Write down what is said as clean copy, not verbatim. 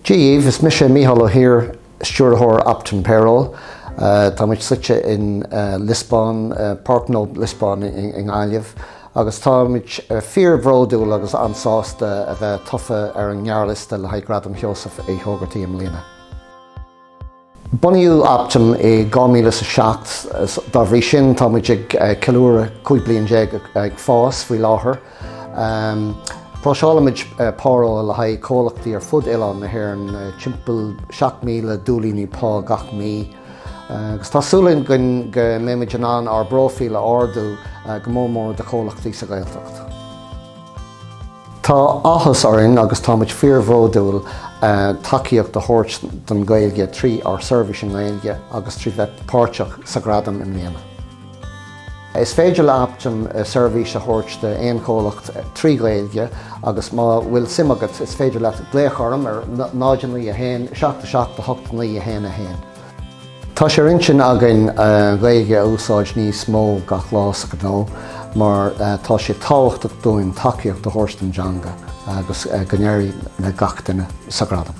Dia dhaoibh, is mise Mícheál Ó hÍr, Stiúrthóir Optim Payroll. Tá muid suite in Lios Bán, Páirc Ghnó Lios Bán i nGaillimh agus táimid fíorbhródúil agus an-sásta a bheith tofa ar an ngearrliosta le haghaidh Gradam Sheosaimh Uí Hógartaigh i mbliana. Bunaíodh Optim i 2007, dá bhrí sin tá muid ag ceiliúradh 15 bliain ag fás faoi láthair. Próiseálaimid párolla le haghaidh comhlachtaí ar fud oileán na hÉireann, timpeall 7,000 duillíní pá gach mí, agus tá súil againn go mbeimid in ann ár bpróifíl a ardú go mór mór do chomhlachtaí sa Ghaeltacht. Tá áthas orainn agus táimid fíorbhródúil tacaíocht a thabhairt don Ghaeilge trí ár seirbhís i nGaeilge agus trí bheith páirteach sa Ghradam i mbliana. Is féidir le Optim seirbhís a thabhairt d'aon chomhlacht trí Ghaeilge agus má bhfuil suim agat is féidir leat glaoch orm ar 0 9 1 7 7 8 9 1 1. Tá sé ar intinn againn an Ghaeilge a úsáid níos mó gach lá sa ghnó mar tá sé tábhachtach dúinn tacaíocht a thabhairt don dteanga agus go n-éirí le gach duine sa Ghradam.